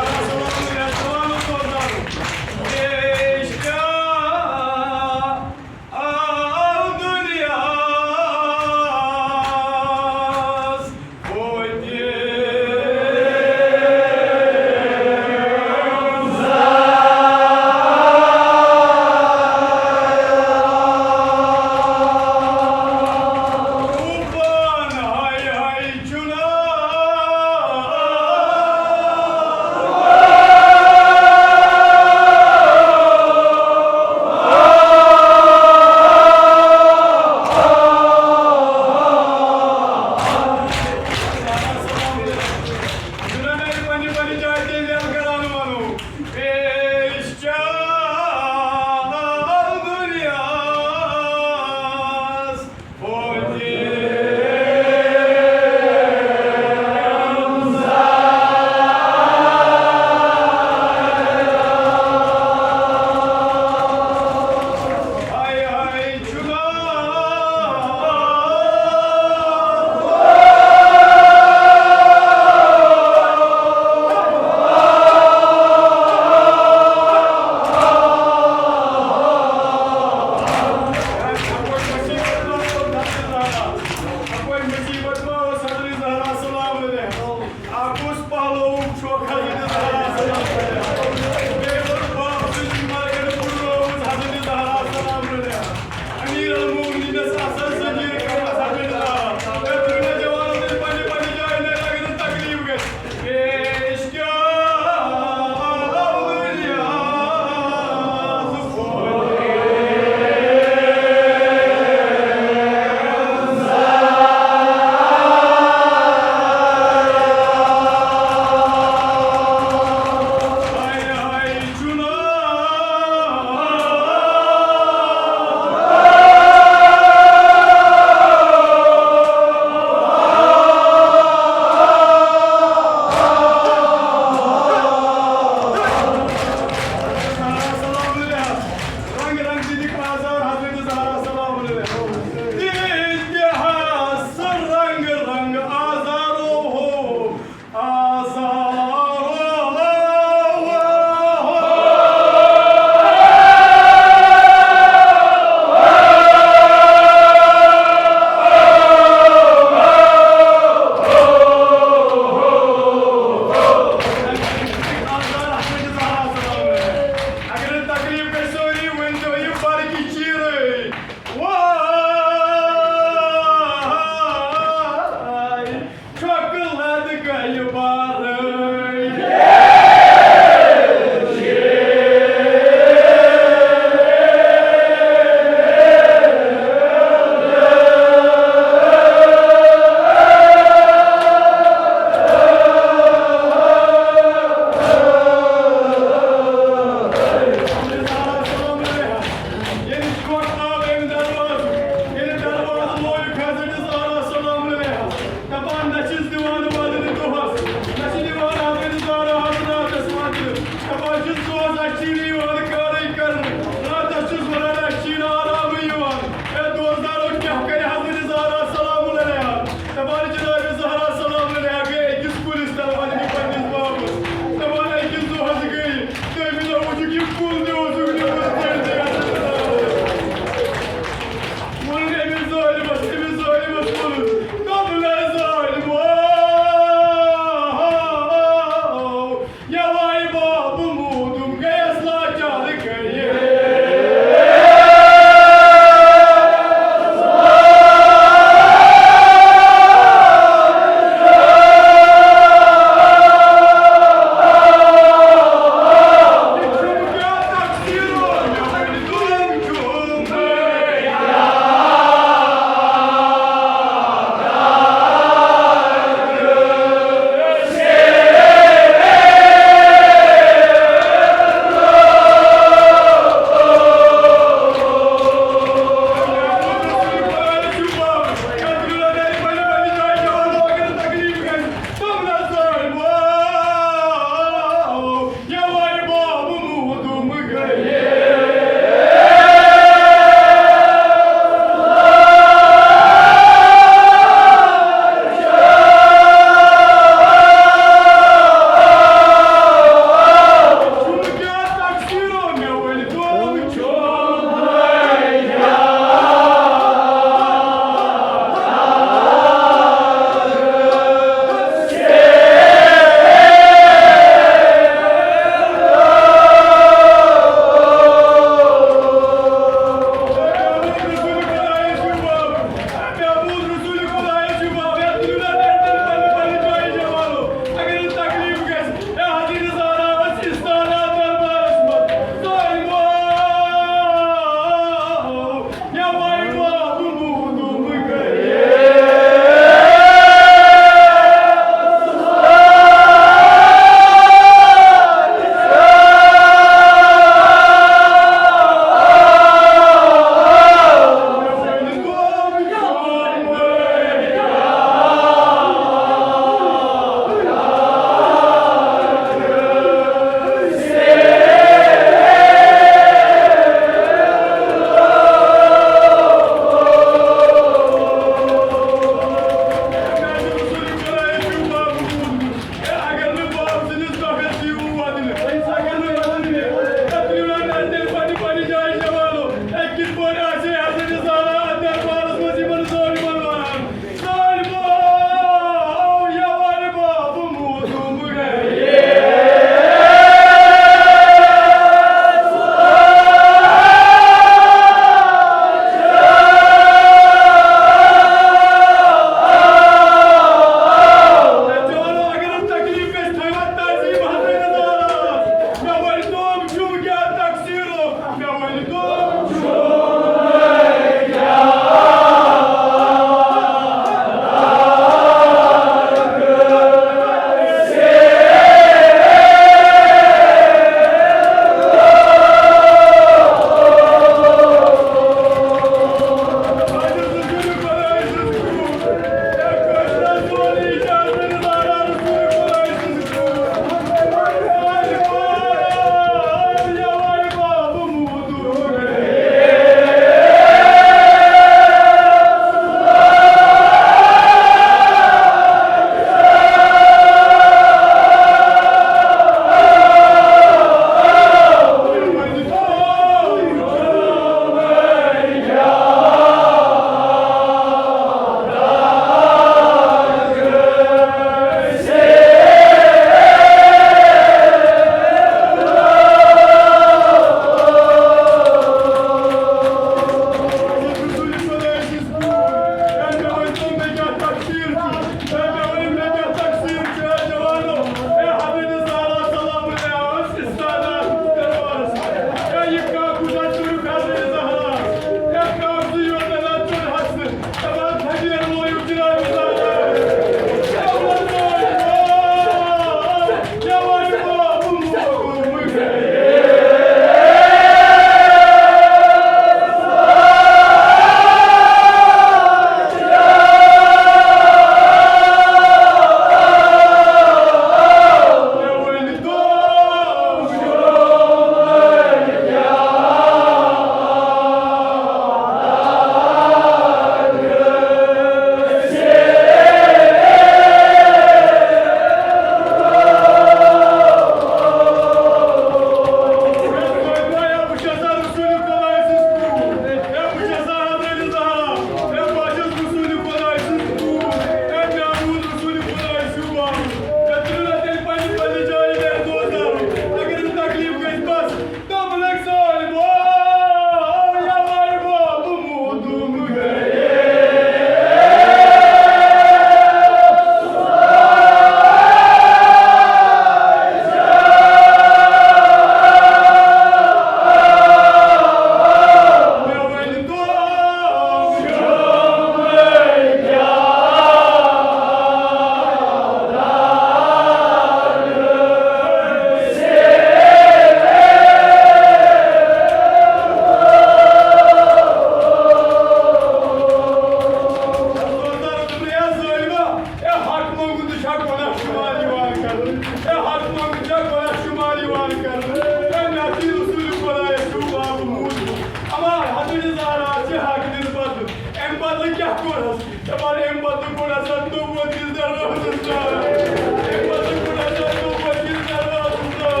دَپان، اَمہِ پَتہٕ کوٚر ہسا نبوت کِس دروازَس تام۔ اَمہِ پَتہٕ کوٚر ہسا نبوت کِس دروازَس تام۔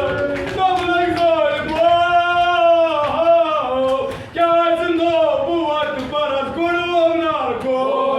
دوٚپُن، اَکہِ دۄہ، واہ، کیٛازِ نبوت پرست گُنہگار گوٚو؟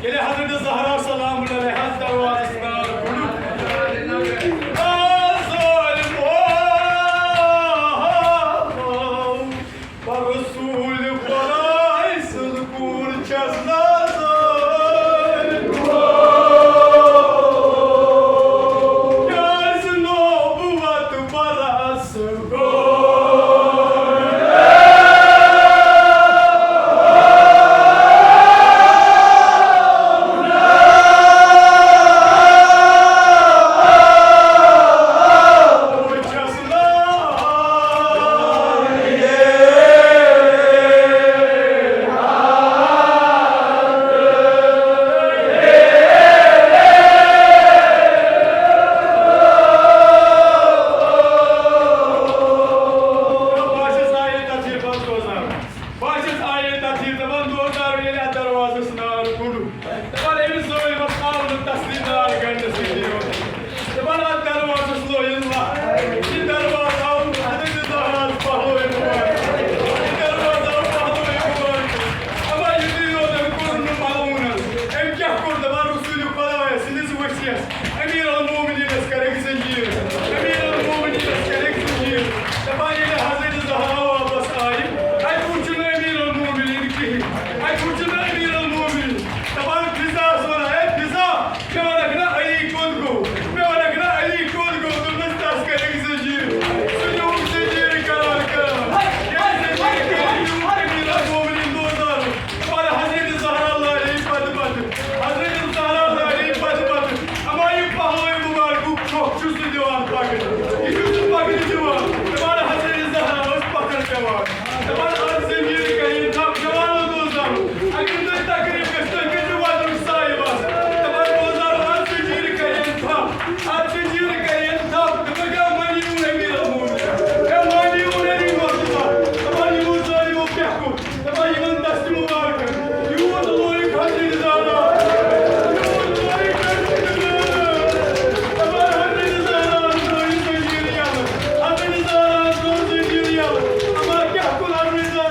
ییٚلہِ حضرت زہرا سلام اللہ علیہا دروازس نار کوٚڑُکھ، آ ظٲلمو، بہٕ رسول خداے سٕنٛز کوٗر چھَس نازٲنۍ۔ کیٛازِ نبوت پرست بہٕ حظ چھَس آیے تَتھ یہِ بَتہٕ سوزان۔ بہٕ حظ چھَس آیے تَتھ یہِ دَپان، دوستار، ییٚلہِ اَتھ دروازَس نار کوٚڑُکھ، دَپان، أمِس ظٲلمَس آو نہٕ تَسلی نار گَنٛڈَس سۭتۍ یوت۔ دَپان، اَتھ دروازَس لویِن لَتھ۔ یہِ دروازٕ آو حضرت زہراہَس پہلوے مُبارک۔ یہِ دروازٕ آو پہلوے مُبارک۔ اَما یُتُے یوت أمۍ کوٚر نہٕ ملعوٗنَس۔ أمۍ کیٛاہ کوٚر؟ دَپان، رسول خدایَس سٕنٛدِس ؤسِیَس۔ امیر المومنینس کرکھ زنجیر، امیر المومنینس کرکھ زنجیر۔ دپان ییٚلہِ حضرت زہرا واپس آیہِ، اتہِ وُچھ نہٕ امیر المومنین کِہیٖنۍ، اتہِ وُچھ نہٕ امیر المومنین۔ دپان فضاہس ونان، اے فضا، مےٚ ونکھ نا علی کوٚت گوٚو، مےٚ ونکھ نا علی کوٚت گوٚو، دوٚپنس تس کرکھ زنجیر۔ سُہ نیوٗکھ زنجیر کران کران، ییٚلہِ زنجیر کران نیوٗکھ امیر المومنین دوزارن۔ دپان حضرت زہرا لارے پتہٕ پتہٕ، حضرت زہرا لارے پتہٕ پتہٕ۔ اما یہِ پہلوے مُبارکُک چھۄکھ چھُ سُہ دِوان پکنہٕ۔ یہِ چھُ سُہ پکنہٕ دِوان۔ دپان حضرت زہرا ٲس پتھر پٮ۪وان۔ دپان اتھ زنجیٖرٕ کرے تھپھ، جوانو دوستانو۔ اگر تُہۍ تقریٖب گژھِ، تُہۍ کٔرِو وتُک سایہِ بس۔ دپان دوستانو، اتھ زنجیٖرٕ کرے تھپھ۔ اتھ زنجیٖرٕ کرے تھپھ۔ دپان کیٛاہ مٲنِو امیر المومنین؟ کیٛاہ مٲنِو امیر المومنین؟ دپان یِمو ظٲلمو کیٛاہ کوٚر؟ دپان یِمن دستہِ مُبارکن یوٗت لویُک حضرت زہرا۔ یوٗت لویُک حضرت زہرا۔ دپان حضرت زہرا ترٲوِو زنجیٖرٕ یَلہٕ۔ حضرت زہرا ترٲو زنجیٖرٕ یَلہٕ۔ اما کیٛاہ کوٚر حضرت زہرا؟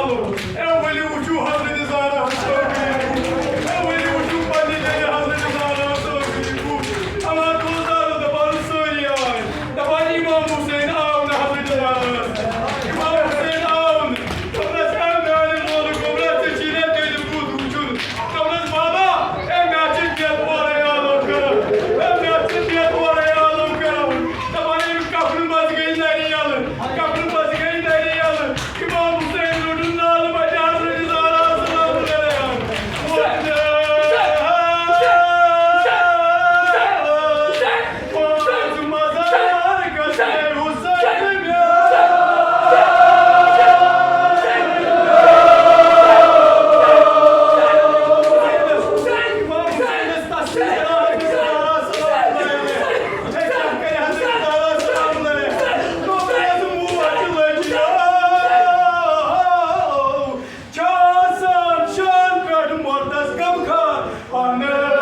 اے ؤلِو وٕچھِو حضرت زہرا ہٕنٛز تقریٖب۔ اے ؤلِو وٕچھِو پننہِ جایہِ حضرت زہرا ہٕنٛز تقریٖب۔ اللہ تعالیٰ دَپان سٲری آے۔ دَپان امام حسین آو نہٕ حضرت زہراہَس۔ امام حسین آو نہٕ۔ دوٚپنَس، اے میانہِ مولہٕ گوٚبرا، ژےٚ چھی نہ تیٚلہِ بُتھ وٕچھُن؟ دوٚپنَس، بابا، اے مےٚ چھِ بیت اورَے آلو کران۔ اے مےٚ چھِ بیت اورَے آلو کران۔ دَپان أمۍ کفنہٕ منٛز گٔے نَرِ یَلہٕ۔ کفنہٕ منٛز گٔے نَرِ یَلہٕ۔ امام حسین روٚٹُن نالہٕ بَٹہِ حضرت زہرا سلام علیہا۔ چھا آسان شان پٮ۪ٹھ مردس غمخار پانہٕ۔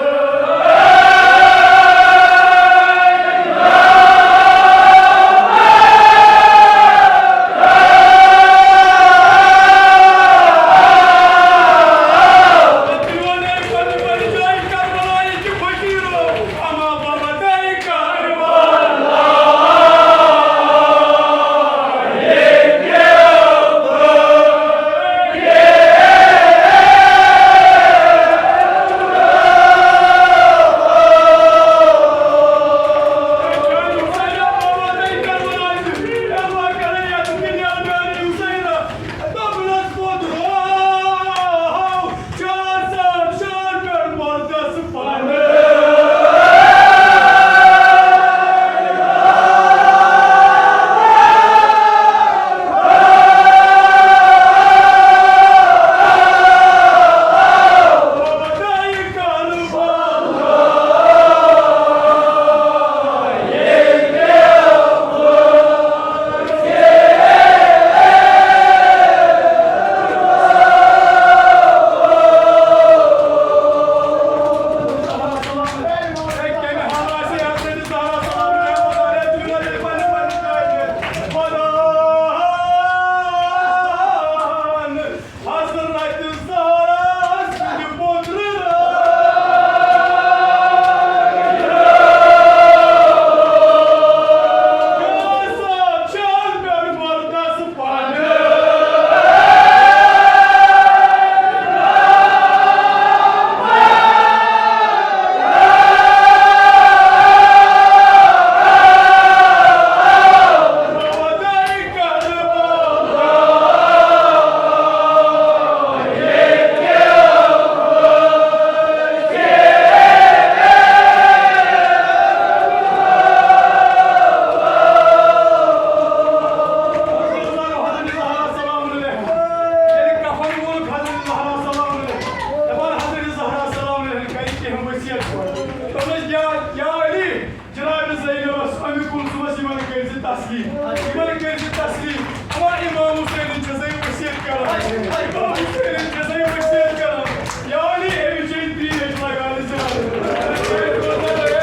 جناب زینبس، اَمہِ کُلثومس یِمن کٔرۍ زِ تسلیم، یِمن کٔرۍ زِ تسلیم۔ اما امام حسینن چھِ سۄے وصیت کران، امام حسینن چھِ سۄے وصیت کران۔ یا علی، أمِس چھِ تریش لگان زیادٕ۔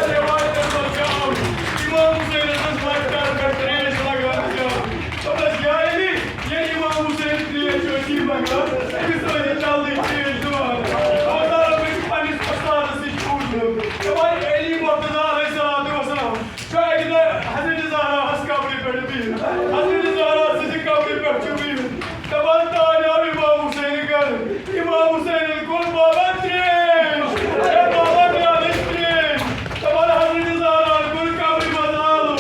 رٮ۪وایتن منٛز چھِ آمُت، امام حسینس ٲس لۄکٹہِ عمرٕ پٮ۪ٹھ تریش لگان زیادٕ۔ دوٚپنس، یا علی، ییٚلہِ امام حسین تریش چھُ أچھی لگان، أمِس ٲسۍ جلدی تریش دِوان۔ خۄدا رۄبن چھُ پننِس وۄستادس سۭتۍ پوٗرٕ۔ دپان، علی مرتضیٰ علیہ الصلوۃ والسلام چھُ اکہِ دۄہ حضرت زہراہس قبرِ پٮ۪ٹھ بِہِتھ۔ حضرت زہرا سٕنٛزِ قبرِ پٮ۪ٹھ چھُ بِہِتھ۔ دپان، تانۍ آو امام حسین گرٕ۔ امام حسینن کوٚر بابا تریش۔ اے بابا، مےٚ اَنٕچ تریش۔ دپان، حضرت زہراہن کوٚر قبرِ منٛز آلو۔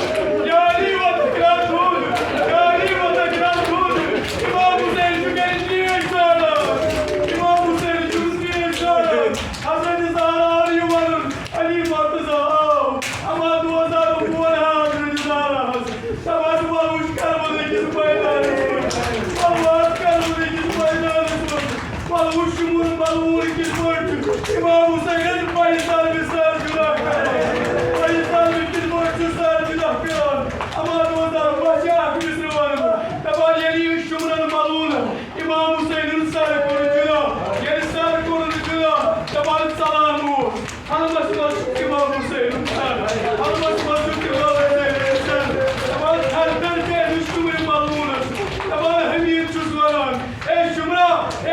یا علی، وۄتھ گرا تھوٚد۔ یا علی، وۄتھ گرا تھوٚد۔ امام حسین چھُ گرِ تریش ژاران۔ A شمرا، A